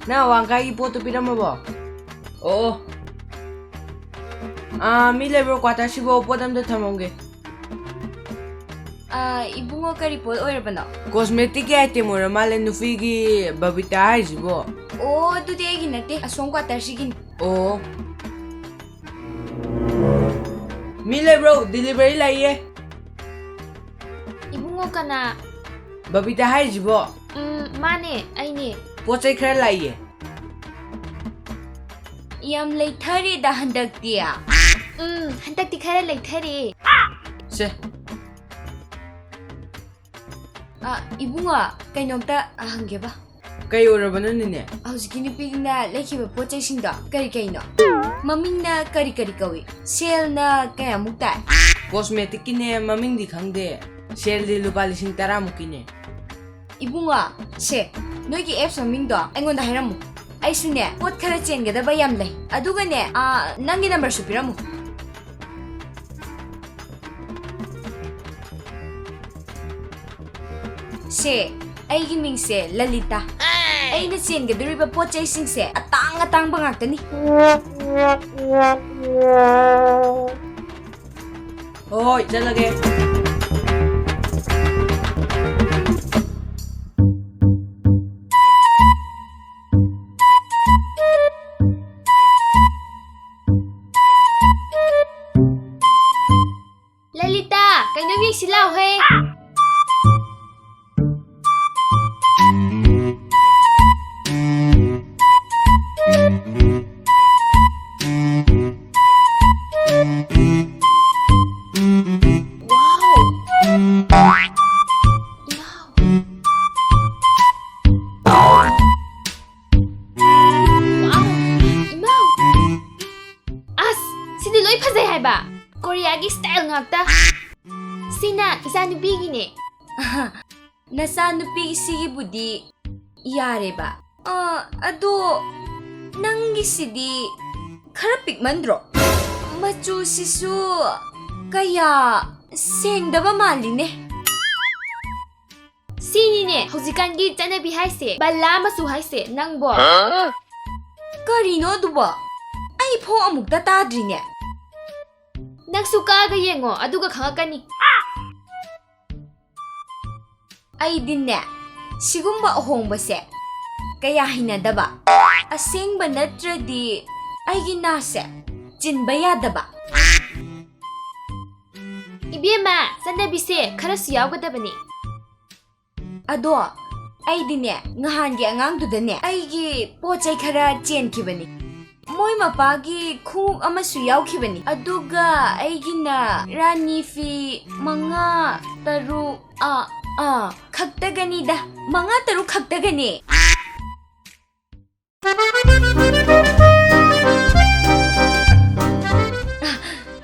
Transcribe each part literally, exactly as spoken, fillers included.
ꯅꯪ ꯑꯋꯥꯡꯀꯥꯏꯒꯤ ꯄꯣꯠꯇꯨ ꯄꯤꯔꯝꯃꯕꯣ? ꯑꯣ꯫ ꯑꯥ, ꯃꯤ ꯂꯩꯕ꯭ꯔꯣ? ꯀ꯭ꯋꯥꯇꯔꯁꯤꯕꯣ, ꯄꯣꯠ ꯑꯝꯇ ꯊꯝꯃꯝꯒꯦ꯫ ꯑꯥ, ꯏꯕꯨꯡꯉꯣ, ꯀꯔꯤ ꯄꯣꯠ ꯑꯣꯏꯔꯕꯅꯣ? Cosmetic ꯀꯤ item ꯑꯣꯏꯔ ꯃꯥꯜꯂꯦ, ꯅꯨꯄꯤꯒꯤ ꯕꯕꯤꯇꯥ ꯍꯥꯏꯁꯤꯕꯣ꯫ ꯑꯣ, ꯑꯗꯨꯗꯤ ꯑꯩꯒꯤ ꯅꯠꯇꯦ, ꯑꯁꯣꯝ ꯀ꯭ꯋꯥꯇꯔꯁꯤꯒꯤꯅꯤ꯫ ꯑꯣ꯫ ꯃꯤ ꯂꯩꯕ꯭ꯔꯣ? Delivery ꯂꯥꯛꯏꯌꯦ꯫ ꯏꯕꯨꯡꯉꯣ, ꯀꯅꯥ? ꯕꯕꯤꯇꯥ ꯍꯥꯏꯔꯤꯁꯤꯕꯣ? ꯎꯝ, ꯃꯥꯅꯦ, ꯑꯩꯅꯦ꯫ ꯄꯣꯠ ꯆꯩ ꯈꯔ ꯂꯥꯛꯏꯌꯦ꯫ ꯌꯥꯝ ꯂꯩꯊꯔꯦꯗ ꯍꯟꯗꯛꯇꯤ꯫ ꯎꯝ, ꯍꯟꯗꯛꯇꯤ ꯈꯔ ꯂꯩꯊꯔꯦ꯫ ꯁꯦ꯫ ꯑ, ꯏꯕꯨꯡꯉꯣ, ꯀꯩꯅꯣꯝꯇ ꯍꯪꯒꯦꯕ꯫ ꯀꯩ ꯑꯣꯏꯔꯕꯅꯣ, ꯅꯦꯅꯦ? ꯍꯧꯖꯤꯛꯀꯤ ꯅꯨꯄꯤꯅ ꯂꯩꯈꯤꯕ ꯄꯣꯠ ꯆꯩꯁꯤꯡꯗꯣ ꯀꯔꯤ ꯀꯩꯅꯣ? ꯃꯃꯤꯡꯅ ꯀꯔꯤ ꯀꯔꯤ ꯀꯧꯏ? ꯁꯦꯜꯅ ꯀꯌꯥꯃꯨꯛ ꯇꯥꯏ? Cosmetic ꯀꯤꯅꯦ, ꯃꯃꯤꯡꯗꯤ ꯈꯪꯗꯦ꯫ ꯁꯦꯜꯗꯤ ꯂꯨꯄꯥ ꯂꯤꯁꯤꯡ ꯇꯔꯥ ꯃꯨꯛꯀꯤꯅꯦ꯫ ꯏꯕꯨꯡꯉꯣ, ꯁꯦ, ꯅꯣꯏꯒꯤ apps ꯃꯃꯤꯡꯗꯣ ꯑꯩꯉꯣꯟꯗ ꯍꯥꯏꯔꯝꯃꯨ꯫ ꯑꯩꯁꯨꯅꯦ, ꯄꯣꯠ ꯈꯔ ꯆꯦꯟꯒꯗꯕ ꯌꯥꯝ ꯂꯩ꯫ ꯑꯗꯨꯒꯅꯦ, ꯑ, ꯅꯪꯒꯤ number ꯁꯨ ꯄꯤꯔꯝꯃꯨ꯫ ꯁꯦ, ꯑꯩꯒꯤ ꯃꯤꯡꯁꯦ ꯂꯂꯤꯇꯥ꯫ ꯑꯩꯅ ꯆꯦꯟꯒꯗꯧꯔꯤꯕ ꯄꯣꯠ ꯆꯩꯁꯤꯡꯁꯦ ꯑꯇꯥꯡ ꯑꯇꯥꯡꯕ ꯉꯥꯛꯇꯅꯤ꯫ ꯍꯣꯏ, ꯆꯠꯂꯒꯦ꯫ ꯂꯂꯤꯇꯥ, ꯀꯩꯅꯣꯝ ꯌꯦꯡꯁꯤ ꯂꯥꯎꯍꯦ꯫ Wow! ꯏꯃꯥꯎ! Wow! ꯏꯃꯥꯎ! ꯑꯁ! ꯁꯤꯗꯤ ꯂꯣꯏ ꯐꯖꯩ ꯍꯥꯏꯕ! ꯀꯣꯔꯤꯌꯥꯒꯤ style ꯉꯥꯛꯇ! ꯁꯤꯅ ꯏꯆꯥꯅꯨꯄꯤꯒꯤꯅꯦ꯫ ꯅꯆꯥꯅꯨꯄꯤꯁꯤꯒꯤꯕꯨꯗꯤ ꯌꯥꯔꯦꯕ꯫ ꯑ, ꯑꯗꯣ ꯅꯪꯒꯤꯁꯤꯗꯤ ꯈꯔ ꯄꯤꯛꯃꯟꯗ꯭ꯔꯣ? ꯃꯆꯨꯁꯤꯁꯨ ꯀꯌꯥ ꯁꯦꯡꯗꯕ ꯃꯥꯜꯂꯤꯅꯦ꯫ ꯁꯤꯅꯤꯅꯦ ꯍꯧꯖꯤꯛꯀꯥꯟꯒꯤ ꯆꯠꯅꯕꯤ ꯍꯥꯏꯁꯦ, ꯕꯂꯥ ꯃꯆꯨ ꯍꯥꯏꯁꯦ ꯅꯪꯕꯣ꯫ ꯀꯔꯤꯅꯣ ꯑꯗꯨꯕꯣ? ꯑꯩ ꯐꯥꯎ ꯑꯃꯨꯛꯇ ꯇꯥꯗ꯭ꯔꯤꯅꯦ꯫ ꯅꯪꯁꯨ ꯀꯛꯑꯒ ꯌꯦꯡꯉꯣ, ꯑꯗꯨꯒ ꯈꯪꯉꯛꯀꯅꯤ꯫ ꯑꯩꯗꯤꯅꯦ, ꯁꯤꯒꯨꯝꯕ ꯑꯍꯣꯡꯕꯁꯦ ꯀꯌꯥ ꯍꯩꯅꯗꯕ꯫ ꯑꯁꯦꯡꯕ ꯅꯠꯇ꯭ꯔꯗꯤ ꯑꯩꯒꯤ ꯅꯥꯁꯦ ꯆꯤꯟꯕ ꯌꯥꯗꯕ꯫ ꯏꯕꯦꯝꯃ, ꯆꯠꯅꯕꯤꯁꯦ ꯈꯔꯁꯨ ꯌꯥꯎꯒꯗꯕꯅꯤ꯫ ꯑꯗꯣ ꯑꯩꯗꯤꯅꯦ, ꯅꯍꯥꯟꯒꯤ ꯑꯉꯥꯡꯗꯨꯗꯅꯦ, ꯑꯩꯒꯤ ꯄꯣꯠ ꯆꯩ ꯈꯔ ꯆꯦꯟꯈꯤꯕꯅꯤ꯫ ꯃꯣꯏ ꯃꯄꯥꯒꯤ ꯈꯣꯡꯎꯞ ꯑꯃꯁꯨ ꯌꯥꯎꯈꯤꯕꯅꯤ꯫ ꯑꯗꯨꯒ ꯑꯩꯒꯤꯅ ꯔꯥꯅꯤ ꯐꯤ ꯃꯉꯥ, ꯇꯔꯨꯛ, ꯑꯥ, ꯑꯥ, ꯈꯛꯇꯒꯅꯤꯗ꯫ ꯃꯉꯥ, ꯇꯔꯨꯛ ꯈꯛꯇꯒꯅꯤ꯫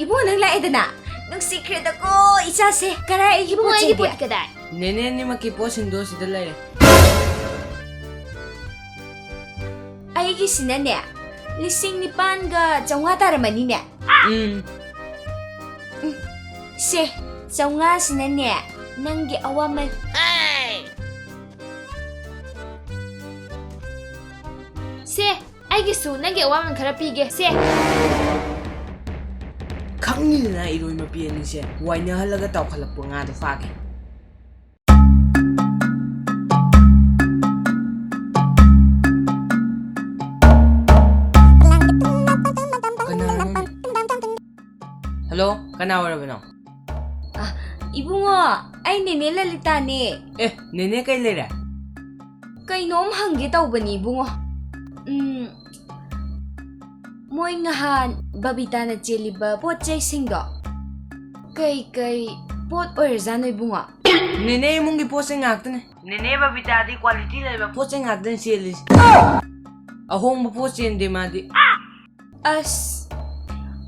ꯏꯕꯨꯡ, ꯅꯪ ꯂꯥꯛꯑꯦꯗꯅ? ꯅꯨꯡꯁꯤꯈ꯭ꯔꯦꯗꯀꯣ ꯏꯆꯥꯁꯦ꯫ ꯀꯔꯥꯏ ꯑꯩꯒꯤ ꯏꯕꯨꯡ, ꯄꯣꯠ ꯑꯩꯒꯤ ꯆꯩꯗꯤ? ꯄꯣꯠ ꯀꯗꯥꯏ? ꯅꯦꯅꯦ ꯑꯅꯤꯃꯛꯀꯤ ꯄꯣꯠꯁꯤꯡꯗꯣ ꯁꯤꯗ ꯂꯩꯔꯦ꯫ ꯑꯩꯒꯤꯁꯤꯅꯅꯦ, ꯂꯤꯁꯤꯡ ꯅꯤꯄꯥꯟꯒ ꯆꯥꯝꯃꯉꯥ ꯇꯥꯔꯝꯃꯅꯤꯅꯦ꯫ ꯎꯝ꯫ ꯎꯝ, ꯁꯦ, ꯆꯥꯝꯃꯉꯥꯁꯤꯅꯅꯦ, ꯅꯪꯒꯤ ꯑꯋꯥꯃꯟ꯫ ꯁꯦ, ꯑꯩꯒꯤꯁꯨ ꯅꯪꯒꯤ ꯑꯋꯥꯃꯟ ꯈꯔ ꯄꯤꯒꯦ꯫ ꯁꯦ꯫ ꯈꯪꯉꯤꯗꯅ ꯏꯔꯣꯏ ꯃꯄꯤ ꯑꯅꯤꯁꯦ, ꯋꯥꯏꯅꯍꯜꯂꯒ ꯇꯥꯎꯈꯠꯂꯛꯄ ꯉꯥꯗꯣ ꯐꯥꯒꯦ꯫ ꯀꯅꯥꯅꯣ? ꯍꯜꯂꯣ, ꯀꯅꯥ ꯑꯣꯏꯔꯕꯅꯣ? ꯑ, ꯏꯕꯨꯡꯉꯣ, ꯑꯩ ꯅꯦꯅꯦ ꯂꯂꯤꯇꯥꯅꯦ꯫ ꯑꯦ, ꯅꯦꯅꯦ ꯀꯩ ꯂꯩꯔꯦ? ꯀꯩꯅꯣꯝ ꯍꯪꯒꯦ ꯇꯧꯕꯅꯤ ꯏꯕꯨꯡꯉꯣ꯫ ꯎꯝ, ꯃꯣꯏ ꯅꯍꯥꯟ ꯕꯕꯤꯇꯥꯅ ꯆꯦꯜꯂꯤꯕ ꯄꯣꯠ ꯆꯩꯁꯤꯡꯗꯣ ꯀꯩ ꯀꯩ ꯄꯣꯠ ꯑꯣꯏꯔꯖꯥꯠꯅꯣ ꯏꯕꯨꯡꯉꯣ? ꯅꯦꯅꯦ ꯏꯃꯨꯡꯒꯤ ꯄꯣꯠ ꯆꯩ ꯉꯥꯛꯇꯅꯦ꯫ ꯅꯦꯅꯦ ꯕꯕꯤꯇꯥꯗꯤ quality ꯂꯩꯕ ꯄꯣꯠ ꯆꯩ ꯉꯥꯛꯇꯅꯦ ꯆꯦꯜꯂꯤꯁꯦ꯫ ꯑꯍꯣꯡꯕ ꯄꯣꯠ ꯆꯦꯟꯗꯦ ꯃꯥꯗꯤ꯫ ꯑꯁ,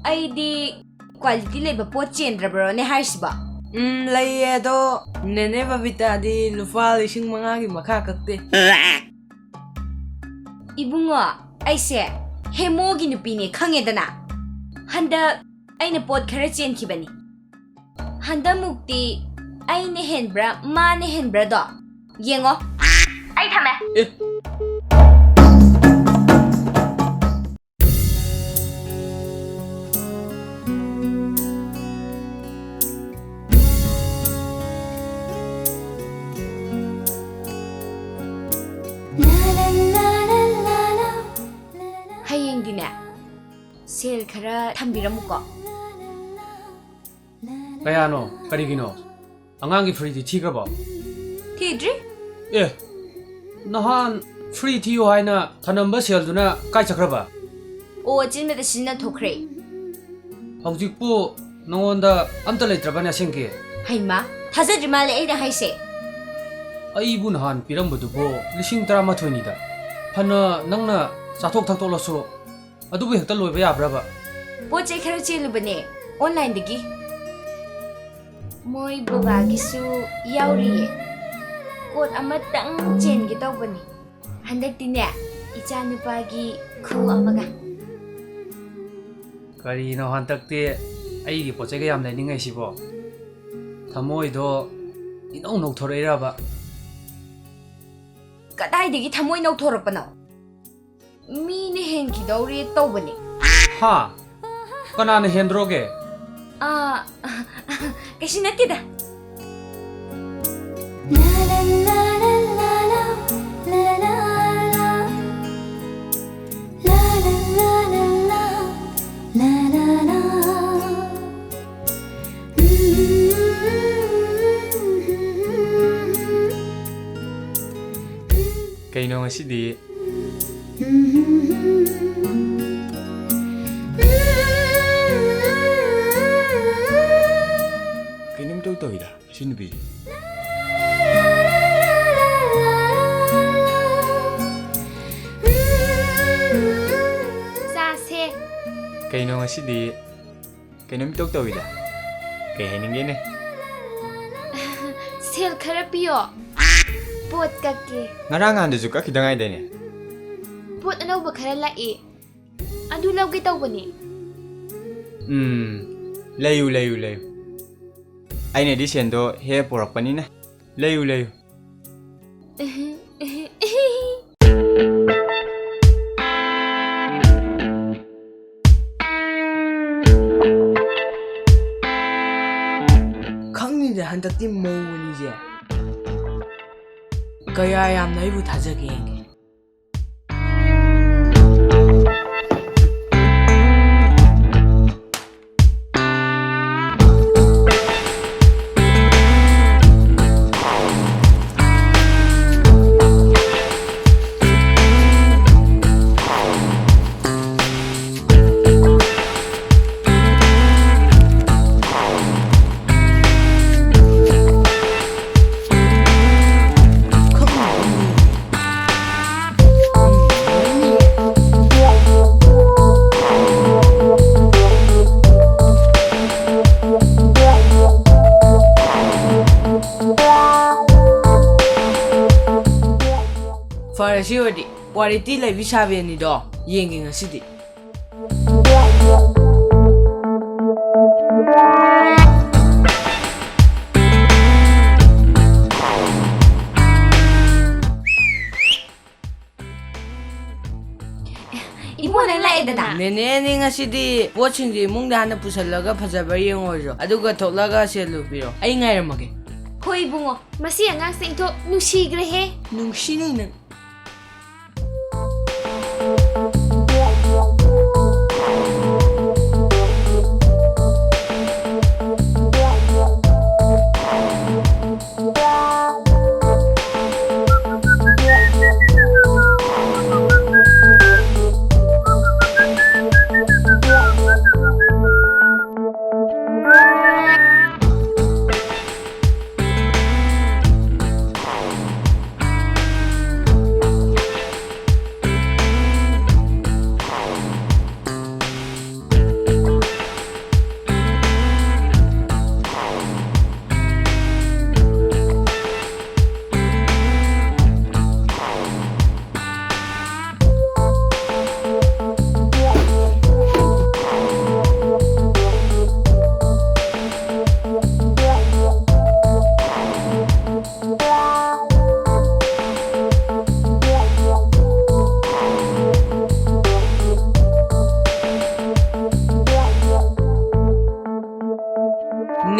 ꯑꯩꯗꯤ quality ꯂꯩꯕ ꯄꯣꯠ ꯆꯦꯟꯗ꯭ꯔꯕ꯭ꯔꯣꯅꯦ ꯍꯥꯏꯁꯤꯕꯣ? ꯎꯝ, ꯂꯩꯌꯦ, ꯑꯗꯣ ꯅꯦꯅꯦ ꯕꯕꯤꯇꯥꯗꯤ ꯂꯨꯄꯥ ꯂꯤꯁꯤꯡ ꯃꯉꯥꯒꯤ ꯃꯈꯥ ꯀꯛꯇꯦ꯫ ꯏꯕꯨꯡꯉꯣ, ꯑꯩꯁꯦ ꯍꯦꯃꯣꯒꯤ ꯅꯨꯄꯤꯅꯦ ꯈꯪꯉꯦꯗꯅ꯫ ꯍꯟꯗꯛ ꯑꯩꯅ ꯄꯣꯠ ꯈꯔ ꯆꯦꯟꯈꯤꯕꯅꯤ꯫ ꯍꯟꯗꯛꯃꯨꯛꯇꯤ ꯑꯩꯅ ꯍꯦꯟꯕ꯭ꯔꯥ ꯃꯥꯅ ꯍꯦꯟꯕ꯭ꯔꯥꯗꯣ ꯌꯦꯡꯉꯣ꯫ ꯑꯩ ꯊꯝꯃꯦ꯫ ꯑꯦ꯫ ꯍꯌꯦꯡꯗꯤꯅꯦ, ꯁꯦꯜ ꯈꯔ ꯊꯝꯕꯤꯔꯝꯃꯨꯀꯣ꯫ ꯀꯌꯥꯅꯣ? ꯀꯔꯤꯒꯤꯅꯣ? ꯑꯉꯥꯡꯒꯤ ꯐꯨꯔꯤꯗꯤ ꯊꯤꯈ꯭ꯔꯕꯣ? ꯊꯤꯗ꯭ꯔꯤ꯫ ꯑꯦ, ꯅꯍꯥꯟ ꯐꯨꯔꯤ ꯊꯤꯌꯨ ꯍꯥꯏꯅ ꯊꯅꯝꯕ ꯁꯦꯜꯗꯨꯅ ꯀꯥꯏ ꯆꯠꯈ꯭ꯔꯕ? ꯑꯣ, ꯑꯆꯤꯟꯕꯗ ꯁꯤꯖꯤꯟꯅꯊꯣꯛꯈ꯭ꯔꯦ꯫ ꯍꯧꯖꯤꯛꯄꯨ ꯅꯉꯣꯟꯗ ꯑꯝꯇ ꯂꯩꯇ꯭ꯔꯕꯅꯦ ꯑꯁꯦꯡꯀꯤ? ꯍꯩꯃꯥ, ꯊꯥꯖꯗ꯭ꯔꯤ ꯃꯥꯜꯂꯦ ꯑꯩꯅ ꯍꯥꯏꯁꯦ꯫ ꯑꯩꯕꯨ ꯅꯍꯥꯟ ꯄꯤꯔꯝꯕꯗꯨꯕꯨ ꯂꯤꯁꯤꯡ ꯇꯔꯥꯃꯥꯊꯣꯏꯅꯤꯗ꯫ ꯐꯅ ꯅꯪꯅ ꯆꯥꯊꯣꯛ ꯊꯛꯇꯣꯛꯂꯁꯨ ꯑꯗꯨꯕꯨ ꯍꯦꯛꯇ ꯂꯣꯏꯕ ꯌꯥꯕ꯭ꯔꯕ? ꯄꯣꯠ ꯆꯩ ꯈꯔ ꯆꯦꯜꯂꯨꯕꯅꯦ, online-ꯗꯒꯤ꯫ ꯃꯣꯏ ꯕꯕꯥꯒꯤꯁꯨ ꯌꯥꯎꯔꯤꯌꯦ꯫ ꯀꯣꯠ ꯑꯃꯇꯪ ꯆꯦꯟꯒꯦ ꯇꯧꯕꯅꯦ꯫ ꯍꯟꯗꯛꯇꯤꯅꯦ, ꯏꯆꯥꯅꯨꯄꯥꯒꯤ ꯈꯨꯎ ꯑꯃꯒ꯫ ꯀꯔꯤꯅꯣ ꯍꯟꯗꯛꯇꯤ ꯑꯩꯒꯤ ꯄꯣꯠ ꯆꯩꯒ ꯌꯥꯝ ꯂꯩꯅꯤꯡꯉꯩꯁꯤꯕꯣ? ꯊꯃꯣꯏꯗꯣ ꯏꯅꯧ ꯅꯧꯊꯣꯔꯛꯏꯔꯕ? ꯀꯗꯥꯏꯗꯒꯤ ꯊꯃꯣꯏ ꯅꯧꯊꯣꯔꯛꯄꯅꯣ? ꯃꯤꯅ ꯍꯦꯟꯈꯤꯗꯧꯔꯦ ꯇꯧꯕꯅꯦ꯫ ꯍꯥ? ꯀꯅꯥꯅ ꯍꯦꯟꯗ꯭ꯔꯣꯒꯦ? ꯑꯥ, ꯀꯩꯁꯨ ꯅꯠꯇꯦꯗ꯫ ꯀꯩꯅꯣ ꯉꯁꯤꯗꯤ? ꯀꯩꯅꯣꯝ ꯏꯇꯧ ꯇꯧꯏꯗ ꯁꯤ ꯅꯨꯄꯤꯁꯦ꯫ ꯆꯥꯁꯦ꯫ ꯀꯩꯅꯣ ꯉꯁꯤꯗꯤ? ꯀꯩꯅꯣꯝ ꯏꯇꯧ ꯇꯧꯏꯗ꯫ ꯀꯩ ꯍꯥꯏꯅꯤꯡꯒꯦꯅꯦ? ꯁꯦꯜ ꯈꯔ ꯄꯤꯌꯣ꯫ ꯄꯣꯠ ꯀꯛꯀꯦ꯫ ꯉꯔꯥꯡ ꯅꯍꯥꯟꯗꯁꯨ ꯀꯛꯈꯤꯗ ꯉꯥꯏꯗꯥꯏꯅꯦ? ꯄꯣꯠ ꯑꯅꯧꯕ ꯈꯔ ꯂꯥꯛꯑꯦ꯫ ꯑꯗꯨ ꯂꯧꯒꯦ ꯇꯧꯕꯅꯦ꯫ ꯎꯝ, ꯂꯩꯌꯨ, ꯂꯩꯌꯨ, ꯂꯩꯌꯨ꯫ ꯑꯩꯅꯗꯤ ꯁꯦꯟꯗꯣ ꯍꯦꯛ ꯄꯨꯔꯛꯄꯅꯤꯅ꯫ ꯂꯩꯌꯨ, ꯂꯩꯌꯨ꯫ ꯈꯪꯅꯤꯗ, ꯍꯟꯗꯛꯇꯤ ꯃꯧ ꯑꯅꯤꯁꯦ ꯀꯌꯥ ꯌꯥꯝꯅ ꯑꯩꯕꯨ ꯊꯥꯖꯒꯦ ꯌꯦꯡꯒꯦ꯫ ꯐꯔꯦ, ꯁꯤ ꯑꯣꯏꯔꯗꯤ ꯀ꯭ꯋꯥꯂꯤꯇꯤ ꯂꯩꯕꯤ ꯁꯥꯕꯦꯟꯅꯤꯗꯣ ꯌꯦꯡꯒꯦ ꯉꯁꯤꯗꯤ꯫ ꯏꯕꯨꯡꯉꯣ, ꯅꯪ ꯂꯥꯛꯑꯦꯗꯅ? ꯅꯦꯅꯦ, ꯅꯦꯅꯦ, ꯉꯁꯤꯗꯤ ꯄꯣꯠꯁꯤꯡꯁꯦ ꯏꯃꯨꯡꯗ ꯍꯥꯟꯅ ꯄꯨꯁꯜꯂꯒ ꯐꯖꯕ꯭ꯔꯥ ꯌꯦꯡꯉꯨꯔꯁꯨ, ꯑꯗꯨꯒ ꯊꯣꯛꯂꯛꯑꯒ ꯁꯦꯜ ꯂꯨꯄꯤꯔꯣ꯫ ꯑꯩ ꯉꯥꯏꯔꯝꯃꯒꯦ꯫ ꯍꯣꯏ ꯏꯕꯨꯡꯉꯣ, ꯃꯁꯤ ꯑꯉꯥꯡꯁꯦ ꯏꯟꯊꯣꯛ ꯅꯨꯡꯁꯤꯈ꯭ꯔꯦꯍꯦ꯫ ꯅꯨꯡꯁꯤꯅꯤ ꯅꯪ꯫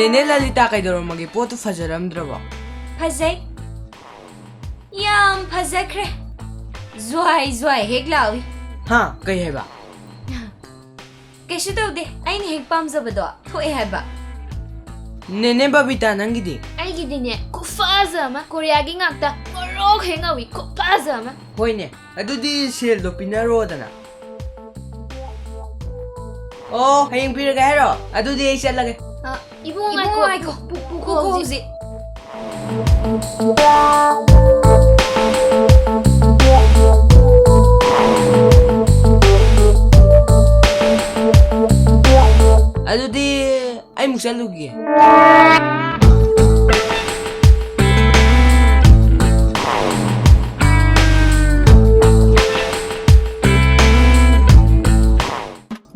ꯏꯅꯦ ꯂꯂꯤꯇꯥ, ꯀꯩꯗꯧꯔꯝꯃꯒꯦ? ꯄꯣꯠꯇꯨ ꯐꯖꯔꯝꯗ꯭ꯔꯕꯣ? ꯐꯖꯩ꯫ ꯌꯥꯝ ꯐꯖꯈ꯭ꯔꯦ꯫ ꯖ꯭ꯋꯥꯏ ꯖ꯭ꯋꯥꯏ ꯍꯦꯛ ꯂꯥꯎꯏ꯫ ꯍꯥ, ꯀꯩ ꯍꯥꯏꯕ? ꯀꯩꯁꯨ ꯇꯧꯗꯦ, ꯑꯩꯅ ꯍꯦꯛ ꯄꯥꯝꯖꯕꯗꯣ ꯊꯣꯛꯑꯦ ꯍꯥꯏꯕ꯫ ꯅꯦꯅꯦ ꯕꯕꯤꯇꯥ, ꯅꯪꯒꯤꯗꯤ? ꯑꯩꯒꯤꯗꯤꯅꯦ, ꯈꯨꯐꯖ ꯑꯃ, ꯀꯣꯔꯤꯌꯥꯒꯤ ꯉꯥꯛꯇ, ꯉꯧꯔꯣꯛ ꯍꯦꯛ ꯉꯧꯏ, ꯈꯨꯐꯖ ꯑꯃ꯫ ꯍꯣꯏꯅꯦ, ꯑꯗꯨꯗꯤ ꯁꯦꯜꯗꯣ ꯄꯤꯅꯔꯣꯗꯅ꯫ ꯑꯣ, ꯍꯌꯦꯡ ꯄꯤꯔꯒꯦ ꯍꯥꯏꯔꯣ? ꯑꯗꯨꯗꯤ ꯑꯩ ꯆꯠꯂꯒꯦ꯫ ꯑ, ꯏꯕꯨꯡꯉꯣ, ꯏꯕꯨꯡꯉꯣ, ꯉꯥꯏꯈꯣ꯫ ꯉꯥꯏꯈꯣ꯫ ꯄꯨ-, ꯄꯨꯈꯣ ꯄꯨꯈꯣ ꯍꯧꯖꯤꯛ꯫ ꯍꯧꯖꯤꯛ꯫ ꯑꯗꯨꯗꯤ ꯑꯩ ꯑꯃꯨꯛ ꯆꯠꯂꯨꯒꯦ꯫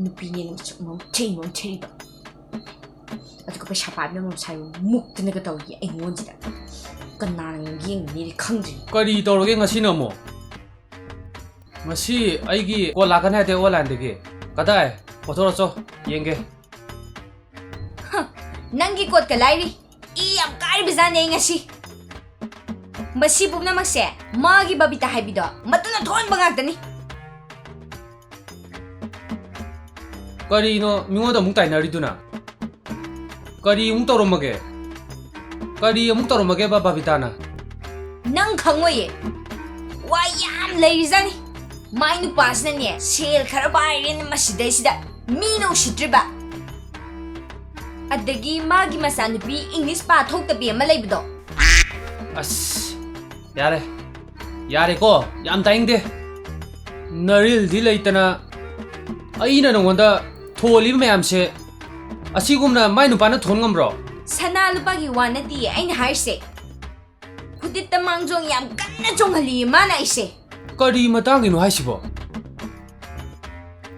ꯅꯨꯄꯤꯅꯦꯅ ꯃꯁꯛ ꯃꯑꯣꯡ ꯊꯤ ꯃꯑꯣꯡ ꯊꯤꯔꯤꯕ꯫ ꯑꯗꯨꯒ ꯄꯩꯁꯥ ꯄꯥꯏꯕꯅ ꯃꯔꯣꯝ ꯁꯥꯏꯕ ꯃꯨꯛꯇꯅꯒ ꯇꯧꯔꯤ ꯑꯩꯉꯣꯟꯁꯤꯗ꯫ ꯀꯅꯥꯅ ꯌꯦꯡꯅꯤꯗꯤ ꯈꯪꯗ꯭ꯔꯤ꯫ ꯀꯔꯤ ꯇꯧꯔꯒꯦ ꯉꯁꯤꯅ ꯑꯃꯨꯛ? ꯉꯁꯤ ꯑꯩꯒꯤ ꯄꯣꯠ ꯂꯥꯛꯀꯅꯤ ꯍꯥꯏꯗꯦ ꯑꯣꯟꯂꯥꯏꯟꯗꯒꯤ꯫ ꯀꯗꯥꯏ? ꯄꯨꯊꯣꯔꯛꯆꯣ, ꯌꯦꯡꯒꯦ꯫ ꯍ, ꯅꯪꯒꯤ ꯀꯣꯠꯀ ꯂꯥꯏꯔꯤ꯫ ꯏ ꯌꯥꯝ ꯀꯥꯔꯤꯕꯖꯥꯠꯅꯦ ꯑꯩ ꯉꯁꯤ꯫ ꯃꯁꯤ ꯄꯨꯝꯅꯃꯛꯁꯦ ꯃꯥꯒꯤ ꯕꯕꯤꯇꯥ ꯍꯥꯏꯕꯤꯗꯣ ꯃꯗꯨꯅ ꯊꯣꯛꯍꯟꯕ ꯉꯥꯛꯇꯅꯤ꯫ ꯀꯔꯤꯅꯣ ꯃꯤꯉꯣꯟꯗ ꯑꯃꯨꯛ ꯇꯥꯏꯅꯔꯤꯗꯨꯅ? ꯀꯔꯤ ꯑꯃꯨꯛ ꯇꯧꯔꯝꯃꯒꯦ? ꯀꯔꯤ ꯑꯃꯨꯛ ꯇꯧꯔꯝꯃꯒꯦꯕ ꯕꯕꯤꯇꯥꯅ? ꯅꯪ ꯈꯪꯉꯣꯏꯌꯦ꯫ ꯋꯥ ꯌꯥꯝ ꯂꯩꯔꯤꯖꯥꯠꯅꯤ꯫ ꯃꯥꯏ ꯅꯨꯄꯥꯁꯤꯅꯅꯦ, ꯁꯦꯜ ꯈꯔ ꯄꯥꯏꯔꯦꯅ ꯃꯁꯤꯗꯩꯁꯤꯗ ꯃꯤꯅ ꯎꯁꯤꯠꯇ꯭ꯔꯤꯕ꯫ ꯑꯗꯒꯤ ꯃꯥꯒꯤ ꯃꯆꯥꯅꯨꯄꯤ ꯏꯪꯂꯤꯁ ꯄꯥ ꯊꯣꯛꯇꯕꯤ ꯑꯃ ꯂꯩꯕꯗꯣ꯫ ꯑꯁ, ꯌꯥꯔꯦ꯫ ꯌꯥꯔꯦꯀꯣ, ꯌꯥꯝ ꯇꯥꯅꯤꯡꯗꯦ꯫ ꯅꯔꯤꯜꯗꯤ ꯂꯩꯇꯅ ꯑꯩꯅ ꯅꯉꯣꯟꯗ ꯊꯣꯜꯂꯤꯕ ꯃꯌꯥꯝꯁꯦ ꯑꯁꯤꯒꯨꯝꯅ ꯃꯥꯏ ꯅꯨꯄꯥꯅ ꯊꯣꯟ ꯉꯝꯕ꯭ꯔꯣ? ꯁꯅꯥ ꯂꯨꯄꯥꯒꯤ ꯋꯥ ꯅꯠꯇꯤꯌꯦ ꯑꯩꯅ ꯍꯥꯏꯔꯤꯁꯦ꯫ ꯈꯨꯗꯤꯠꯇ ꯃꯥꯡꯖꯣꯡ ꯌꯥꯝ ꯀꯟꯅ ꯆꯣꯡꯍꯜꯂꯤꯌꯦ ꯃꯥꯅ ꯑꯩꯁꯦ꯫ ꯀꯔꯤ ꯃꯇꯥꯡꯒꯤꯅꯣ ꯍꯥꯏꯁꯤꯕꯣ?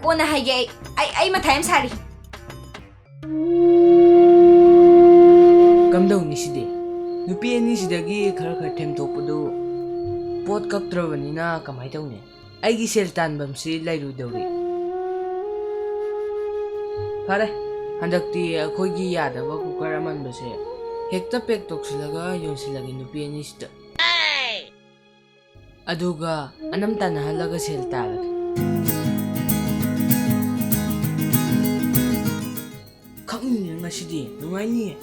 ꯀꯣꯟꯅ ꯍꯥꯏꯒꯦ ꯑꯩ꯫ ꯑꯩ, ꯑꯩ ꯃꯊꯥ ꯌꯥꯝ ꯁꯥꯔꯤ꯫ ꯀꯝꯗꯧꯅꯤ ꯁꯤꯗꯤ? ꯅꯨꯄꯤ ꯑꯅꯤꯁꯤꯗꯒꯤ ꯈꯔ ꯈꯔ ꯊꯦꯝꯗꯣꯛꯄꯗꯨ ꯄꯣꯠ ꯀꯛꯇ꯭ꯔꯕꯅꯤꯅ ꯀꯃꯥꯏ ꯇꯧꯅꯤ? ꯑꯩꯒꯤ ꯁꯦꯜ ꯇꯥꯟꯐꯝꯁꯤ ꯂꯩꯔꯣꯏꯗꯧꯔꯤ꯫ ꯐꯔꯦ, ꯍꯟꯗꯛꯇꯤ ꯑꯩꯈꯣꯏꯒꯤ ꯌꯥꯗꯕ ꯀꯨꯀꯔ ꯑꯃꯟꯕꯁꯦ ꯍꯦꯛꯇ ꯄꯦꯛ ꯇꯧꯁꯤꯜꯂꯒ ꯌꯣꯟꯁꯤꯜꯂꯒꯦ ꯅꯨꯄꯤ ꯑꯅꯤꯁꯤꯗ꯫ ꯑꯗꯨꯒ ꯑꯅꯝ ꯇꯥꯟꯅꯍꯜꯂꯒ ꯁꯦꯜ ꯇꯥꯜꯂꯒꯦ꯫ ꯈꯪꯅꯤꯡꯉꯦ ꯉꯁꯤꯗꯤ ꯅꯨꯡꯉꯥꯏꯅꯤꯌꯦ꯫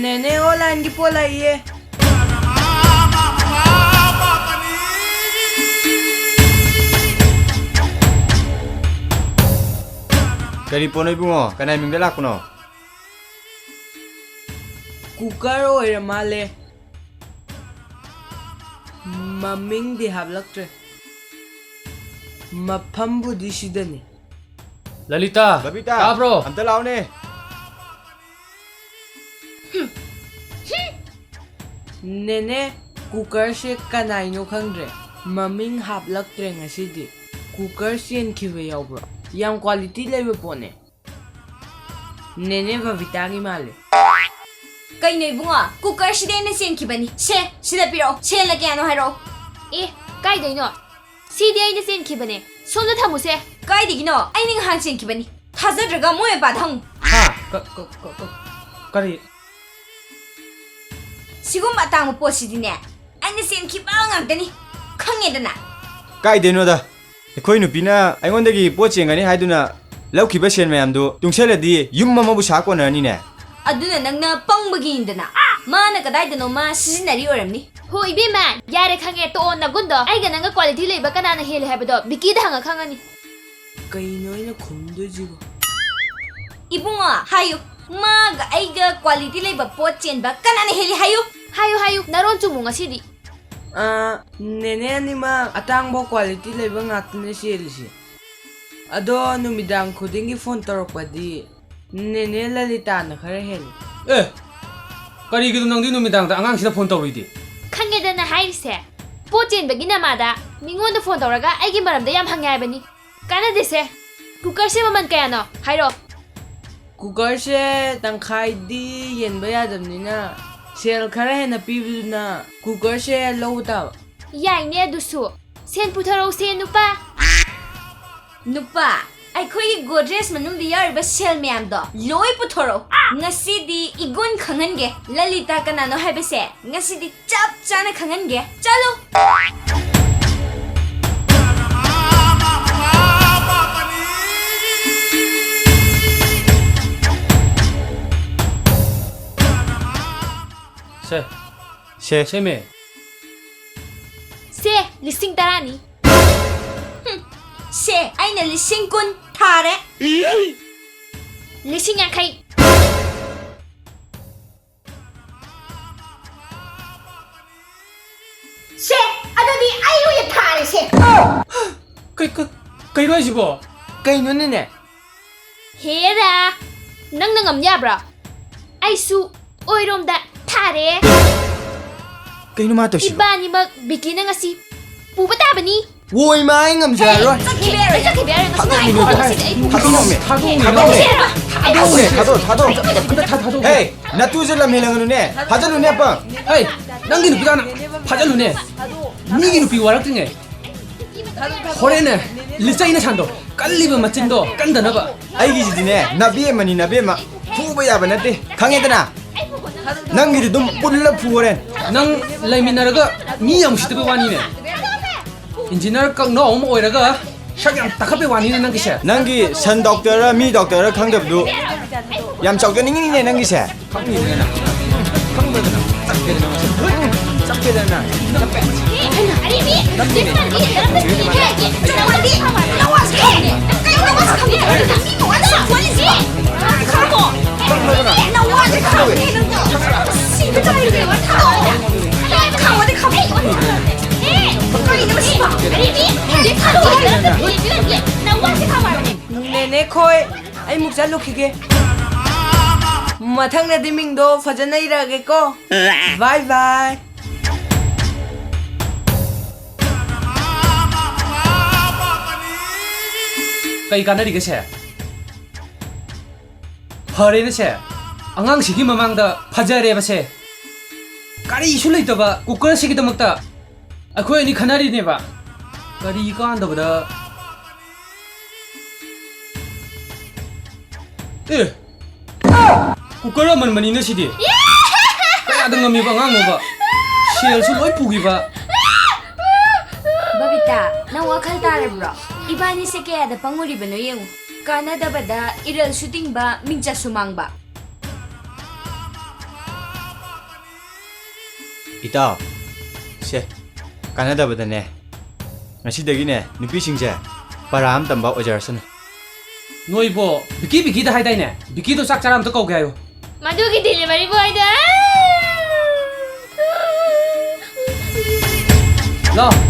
ꯅꯦꯅꯦ, ꯑꯣꯟꯂꯥꯏꯟꯒꯤ ꯄꯣꯠ ꯂꯥꯛꯏꯌꯦ꯫ ꯀꯔꯤ ꯄꯣꯠꯅꯣ ꯏꯕꯨꯡꯉꯣ? ꯀꯅꯥꯏ ꯃꯤꯡꯗ ꯂꯥꯛꯄꯅꯣ? ꯀꯨꯀꯔ ꯑꯣꯏꯔ ꯃꯥꯜꯂꯦ꯫ ꯃꯃꯤꯡꯗꯤ ꯍꯥꯞꯂꯛꯇ꯭ꯔꯦ꯫ ꯃꯐꯝꯕꯨꯗꯤ ꯁꯤꯗꯅꯤ꯫ ꯂꯂꯤꯇꯥ, ꯕꯕꯤꯇꯥ, ꯇꯥꯕ꯭ꯔꯣ? ꯑꯝꯇ ꯂꯥꯛꯑꯣꯅꯦ꯫ ꯅꯦꯅꯦ, ꯀꯨꯀꯔꯁꯦ ꯀꯅꯥꯏꯅꯣ ꯈꯪꯗ꯭ꯔꯦ꯫ ꯃꯃꯤꯡ ꯍꯥꯞꯂꯛꯇ꯭ꯔꯦ ꯉꯁꯤꯗꯤ꯫ ꯀꯨꯀꯔ ꯆꯦꯟꯈꯤꯕ ꯌꯥꯎꯕ꯭ꯔꯣ? ꯌꯥꯝ ꯀ꯭ꯋꯥꯂꯤꯇꯤ ꯂꯩꯕ ꯄꯣꯠꯅꯦ꯫ ꯅꯦꯅꯦ ꯕꯕꯤꯇꯥꯒꯤ ꯃꯥꯜꯂꯦ꯫ ꯀꯩꯅꯣ ꯏꯕꯨꯡꯉꯣ? ꯀꯨꯀꯔꯁꯤꯗꯤ ꯑꯩꯅ ꯆꯦꯟꯈꯤꯕꯅꯤ꯫ ꯁꯦ, ꯁꯤꯗ ꯄꯤꯔꯛꯑꯣ꯫ ꯁꯦꯜꯅ ꯀꯌꯥꯅꯣ ꯍꯥꯏꯔꯛꯑꯣ꯫ ꯑꯦ, ꯀꯥꯏꯗꯩꯅꯣ? ꯁꯤꯗꯤ ꯑꯩꯅ ꯆꯦꯟꯈꯤꯕꯅꯦ꯫ ꯁꯣꯝꯗ ꯊꯝꯃꯨꯁꯦ꯫ ꯀꯥꯏꯗꯒꯤꯅꯣ? ꯑꯩꯅ ꯉꯍꯥꯟ ꯆꯦꯟꯈꯤꯕꯅꯤ꯫ ꯊꯥꯖꯗ꯭ꯔꯒ ꯃꯣꯏ ꯃꯄꯥꯗ ꯍꯪꯉꯨ꯫ ꯍꯥ? ꯀ-, ꯀ-, ꯀ-, ꯀ-, ꯀꯔꯤ? ꯁꯤꯒꯨꯝꯕ ꯑꯇꯥꯡꯕ ꯄꯣꯠꯁꯤꯗꯤꯅꯦ, ꯑꯩꯅ ꯆꯦꯟꯈꯤꯕ ꯉꯥꯛꯇꯅꯤ꯫ ꯈꯪꯉꯦꯗꯅ? ꯀꯥꯏꯗꯩꯅꯣꯗ? ꯑꯩꯈꯣꯏ ꯅꯨꯄꯤꯅ ꯑꯩꯉꯣꯟꯗꯒꯤ ꯄꯣꯠ ꯆꯦꯟꯒꯅꯤ ꯍꯥꯏꯗꯨꯅ ꯂꯧꯈꯤꯕ ꯁꯦꯟ ꯃꯌꯥꯝꯗꯨ ꯇꯨꯡꯁꯜꯂꯗꯤ ꯌꯨꯝ ꯑꯃꯕꯨ ꯁꯥ ꯀꯣꯟꯅꯔꯅꯤꯅꯦ꯫ ꯑꯗꯨꯅ ꯅꯪꯅ ꯄꯪꯕꯒꯤꯅꯤꯗꯅ꯫ ꯃꯥꯅ ꯀꯗꯥꯏꯗꯅꯣ ꯃꯥ ꯁꯤꯖꯤꯟꯅꯔꯤ ꯑꯣꯏꯔꯝꯅꯤ꯫ ꯍꯣ ꯏꯕꯦꯝꯃ, ꯌꯥꯔꯦ ꯈꯪꯉꯦ, ꯇꯣꯛꯑꯣ ꯅꯒꯨꯟꯗꯣ꯫ ꯑꯩꯒ ꯅꯪꯒ ꯀ꯭ꯋꯥꯂꯤꯇꯤ ꯂꯩꯕ ꯀꯅꯥꯅ ꯍꯦꯜꯂꯤ ꯍꯥꯏꯕꯗꯣ ꯕꯤꯀꯤꯗ ꯍꯪꯉ ꯈꯪꯉꯅꯤ꯫ ꯀꯩꯅꯣ ꯑꯩꯅ ꯈꯨꯝꯗꯣꯏꯁꯤꯕꯣ? ꯏꯕꯨꯡꯉꯣ, ꯍꯥꯏꯌꯨ, ꯃꯥꯒ ꯑꯩꯒ ꯀ꯭ꯋꯥꯂꯤꯇꯤ ꯂꯩꯕ ꯄꯣꯠ ꯆꯦꯟꯕ ꯀꯅꯥꯅ ꯍꯦꯜꯂꯤ ꯍꯥꯏꯌꯨ? ꯍꯥꯏꯌꯨ, ꯍꯥꯏꯌꯨ, ꯅꯔꯣꯟ ꯆꯨꯝꯃꯨ ꯉꯁꯤꯗꯤ꯫ ꯑꯥ, ꯅꯦꯅꯦ ꯑꯅꯤꯃꯛ ꯑꯇꯥꯡꯕ ꯀ꯭ꯋꯥꯂꯤꯇꯤ ꯂꯩꯕ ꯉꯥꯛꯇꯅꯦ ꯆꯦꯜꯂꯤꯁꯦ꯫ ꯑꯗꯣ ꯅꯨꯃꯤꯗꯥꯡ ꯈꯨꯗꯤꯡꯒꯤ ꯐꯣꯟ ꯇꯧꯔꯛꯄꯗꯤ ꯅꯦꯅꯦ ꯂꯂꯤꯇꯥꯅ ꯈꯔ ꯍꯦꯜꯂꯤ꯫ ꯑꯦ, ꯀꯔꯤꯒꯤꯅꯣ ꯅꯪꯗꯤ ꯅꯨꯃꯤꯗꯥꯡꯗ ꯑꯉꯥꯡꯁꯤꯗ ꯐꯣꯟ ꯇꯧꯔꯤꯗꯤ? ꯈꯪꯉꯦꯗꯅ ꯍꯥꯏꯔꯤꯁꯦ꯫ ꯄꯣꯠ ꯆꯦꯟꯕꯒꯤ ꯅꯃꯥꯗ ꯃꯤꯉꯣꯟꯗ ꯐꯣꯟ ꯇꯧꯔꯒ ꯑꯩꯒꯤ ꯃꯔꯝꯗ ꯌꯥꯝ ꯍꯪꯉꯦ ꯍꯥꯏꯕꯅꯤ꯫ ꯀꯥꯟꯅꯗꯦꯁꯦ꯫ ꯀꯨꯀꯔꯁꯦ ꯃꯃꯜ ꯀꯌꯥꯅꯣ? ꯍꯥꯏꯔꯛꯑꯣ꯫ ꯀꯨꯀꯔꯁꯦ ꯇꯪꯈꯥꯏꯗꯤ ꯌꯦꯟꯕ ꯌꯥꯗꯕꯅꯤꯅ, ꯁꯦꯜ ꯈꯔ ꯍꯦꯟꯅ ꯄꯤꯕꯗꯨꯅ ꯀꯨꯀꯔꯁꯦ ꯂꯧꯕ ꯇꯥꯕ꯫ ꯌꯥꯏꯅꯦ ꯑꯗꯨꯁꯨ꯫ ꯁꯦꯟ ꯄꯨꯊꯣꯔꯛꯎꯁꯦ, ꯅꯨꯄꯥ꯫ ꯅꯨꯄꯥ, ꯑꯩꯈꯣꯏꯒꯤ ꯒꯣꯗ꯭ꯔꯦꯖ ꯃꯅꯨꯡꯗ ꯌꯥꯎꯔꯤꯕ ꯁꯦꯜ ꯃꯌꯥꯝꯗꯣ ꯂꯣꯏ ꯄꯨꯊꯣꯔꯛꯎ꯫ ꯉꯁꯤꯗꯤ ꯏꯒꯨꯟ ꯈꯪꯍꯟꯒꯦ꯫ ꯂꯂꯤꯇꯥ ꯀꯅꯥꯅꯣ ꯍꯥꯏꯕꯁꯦ ꯉꯁꯤꯗꯤ ꯆꯞ ꯆꯥꯅ ꯈꯪꯍꯟꯒꯦ꯫ ꯆꯠꯂꯨ! ꯁꯦ꯫ ꯁꯦ꯫ ꯁꯦꯃꯦ꯫ ꯁꯦ, ꯂꯤꯁꯤꯡ ꯇꯔꯥꯅꯤ꯫ ꯍꯨꯝ, ꯁꯦ, ꯑꯩꯅ ꯂꯤꯁꯤꯡ ꯀꯨꯟ ꯊꯥꯔꯦ꯫ ꯂꯤꯁꯤꯡ ꯌꯥꯡꯈꯩ꯫ ꯁꯦ, ꯑꯗꯨꯗꯤ ꯑꯩ ꯑꯣꯏꯅ ꯊꯥꯔꯦꯁꯦ꯫ ꯀꯩ-, ꯀꯩ-, ꯀꯩꯅꯣ ꯍꯥꯏꯁꯤꯕꯣ? ꯀꯩꯅꯣꯅꯦꯅꯦ? ꯍꯦꯔꯥ, ꯅꯪꯅ ꯉꯝ ꯌꯥꯕ꯭ꯔꯥ? ꯑꯩꯁꯨ ꯑꯣꯏꯔꯣꯝꯗ ꯊꯥꯔꯦ꯫ ꯀꯩꯅꯣ ꯃꯥ ꯇꯧꯏꯁꯤꯕꯣ? ꯏꯕꯥꯅꯤꯃꯛ ꯕꯤꯀꯤꯅ ꯉꯁꯤ ꯄꯨꯕ ꯇꯥꯕꯅꯤ꯫ ꯑꯣꯏꯃ, ꯑꯩ ꯉꯝꯖꯔꯔꯣꯏ꯫ ꯆꯠꯈꯤꯕ ꯌꯥꯔꯣꯏ, ꯆꯠꯈꯤꯕ ꯌꯥꯔꯣꯏ, ꯉꯁꯤ ꯊꯥꯗꯣꯛꯑꯝꯃꯦ, ꯉꯥꯏꯈꯣ, ꯉꯁꯤꯗꯤ ꯑꯩ ꯄꯨꯕ ꯊꯥꯗꯣꯛꯑꯝꯃꯦ, ꯉꯝꯃꯣꯏ꯫ ꯊꯥꯗꯣꯛꯑꯝꯃꯦ, ꯊꯥꯗꯣꯛꯑꯝꯃꯦ꯫ ꯊꯥꯗꯣꯛꯑꯝꯃꯦ, ꯊꯥꯗꯣꯛꯑꯝꯃꯦ꯫ ꯑꯝꯇ ꯊꯥ-, ꯊꯥꯗꯣꯛꯑꯝꯃꯦ꯫ ꯍꯦ, ꯅꯇꯨꯁꯦ ꯂꯝ ꯍꯦꯜꯂꯒꯅꯨꯅꯦ, ꯐꯥꯖꯜꯂꯨꯅꯦ ꯑꯄꯪ꯫ ꯍꯦ, ꯅꯪꯒꯤ ꯅꯨꯄꯤꯗꯣ ꯍꯥꯟꯅ ꯐꯥꯖꯜꯂꯨꯅꯦ꯫ ꯃꯤꯒꯤ ꯅꯨꯄꯤ ꯋꯥꯔꯛꯇ꯭ꯔꯤꯉꯩ꯫ ꯍꯣꯔꯦꯟꯅꯦ, ꯂꯤꯆꯩꯅ ꯁꯥꯟꯗꯣ ꯀꯜꯂꯤꯕ ꯃꯆꯤꯟꯗꯣ ꯀꯟꯗꯅꯕ꯫ ꯑꯩꯒꯤꯁꯤꯗꯤꯅꯦ, ꯅꯕꯦꯝꯃꯅꯤ, ꯅꯕꯦꯝꯃ꯫ ꯐꯨꯕ ꯌꯥꯕ ꯅꯠꯇꯦ, ꯈꯪꯉꯦꯗꯅ? ꯅꯪꯒꯤꯗꯤ ꯑꯗꯨꯝ ꯄꯨꯜꯂ ꯐꯨ ꯍꯣꯔꯦꯟ꯫ ꯅꯪ ꯂꯩꯃꯤꯟꯅꯔꯒ ꯃꯤ ꯌꯥꯝ ꯎꯁꯤꯠꯇꯕꯩ ꯋꯥꯅꯤꯅꯦ꯫ ꯏꯟꯖꯤꯅꯤꯌꯥꯔ ꯀꯛꯅ ꯑꯍꯨꯝ ꯑꯣꯏꯔꯒ ꯁꯛ ꯌꯥꯝ ꯇꯥꯈꯠꯄꯩ ꯋꯥꯅꯤꯅꯦ ꯅꯪꯒꯤꯁꯦ꯫ ꯅꯪꯒꯤ ꯁꯟ ꯗꯣꯛꯇꯔꯔ ꯃꯤ ꯗꯣꯛꯇꯔꯔ ꯈꯪꯗꯕꯗꯨ ꯌꯥꯝ ꯆꯥꯎꯖꯅꯤꯡꯉꯤꯅꯦ ꯅꯪꯒꯤꯁꯦ꯫ ꯈꯪꯉꯤꯗꯅ ꯅꯪ꯫ ꯈꯪꯕꯗꯅ ꯆꯞꯄꯦꯗꯅ ꯅꯪ꯫ ꯆꯞꯄꯦꯗꯅ ꯅꯪ꯫ ꯆꯞꯄꯦ꯫ ꯆꯞꯄꯦꯗꯅ ꯅꯪ꯫ ꯅꯦꯅꯦ ꯈꯣꯏ, ꯑꯩ ꯃꯨꯛ ꯆꯠꯂꯨꯈꯤꯒꯦ꯫ ꯃꯊꯪꯗꯗꯤ ꯃꯤꯡꯗꯣ ꯐꯖꯅ ꯏꯔꯛꯑꯒꯦꯀꯣ꯫ ꯕꯥꯏ ꯕꯥꯏ꯫ ꯀꯩ ꯀꯥꯟꯅꯔꯤꯒꯦ ꯁꯦ? ꯐꯔꯦꯅꯦ ꯁꯦ, ꯑꯉꯥꯡꯁꯤꯒꯤ ꯃꯃꯥꯡꯗ ꯐꯖꯔꯦꯕ ꯁꯦ꯫ ꯀꯔꯤꯁꯨ ꯂꯩꯇꯕ ꯀꯨꯀꯔꯁꯤꯒꯤꯗꯃꯛꯇ ꯑꯩꯈꯣꯏ ꯑꯅꯤ ꯈꯟꯅꯔꯤꯅꯦꯕ꯫ ꯀꯔꯤ ꯀꯥꯟꯗꯕꯗ? ꯑꯦ! ꯀꯨꯀꯔ ꯑꯃꯟꯕꯅꯤꯅ ꯁꯤꯗꯤ꯫ ꯀꯌꯥꯗ ꯉꯝꯃꯤꯕ ꯑꯉꯥꯡꯅꯣꯕ? ꯁꯦꯜꯁꯨ ꯂꯣꯏ ꯄꯨꯈꯤꯕ꯫ ꯕꯕꯤꯇꯥ, ꯅꯪ ꯋꯥꯈꯜ ꯇꯥꯔꯕ꯭ꯔꯣ? ꯏꯕꯥꯅꯤꯁꯦ ꯀꯌꯥꯗ ꯄꯪꯉꯨꯔꯤꯕꯅꯣ ꯌꯦꯡꯉꯨ꯫ ꯀꯥꯟꯅꯗꯕꯗ ꯏꯔꯜꯁꯨ ꯇꯤꯡꯕ, ꯃꯤꯡꯆꯠꯁꯨ ꯃꯥꯡꯕ꯫ ꯏꯇꯥꯎ, ꯁꯦ, ꯀꯥꯟꯅꯗꯕꯗꯅꯦ, ꯉꯁꯤꯗꯒꯤꯅꯦ ꯅꯨꯄꯤꯁꯤꯡꯁꯦ ꯄꯔꯥ ꯑꯃ ꯇꯝꯕ ꯑꯣꯏꯖꯔꯁꯅꯨ꯫ ꯅꯣꯏꯕꯣ, ꯕꯤꯀꯤ ꯕꯤꯀꯤꯗ ꯍꯥꯏꯗꯥꯏꯅꯦ? ꯕꯤꯀꯤꯗꯣ ꯆꯥꯛ ꯆꯥꯔ ꯑꯝꯇ ꯀꯧꯒꯦ ꯍꯥꯏꯌꯨ꯫ ꯃꯗꯨꯒꯤ delivery boyꯗꯣ, ꯑꯥ! ꯂꯥꯎ꯫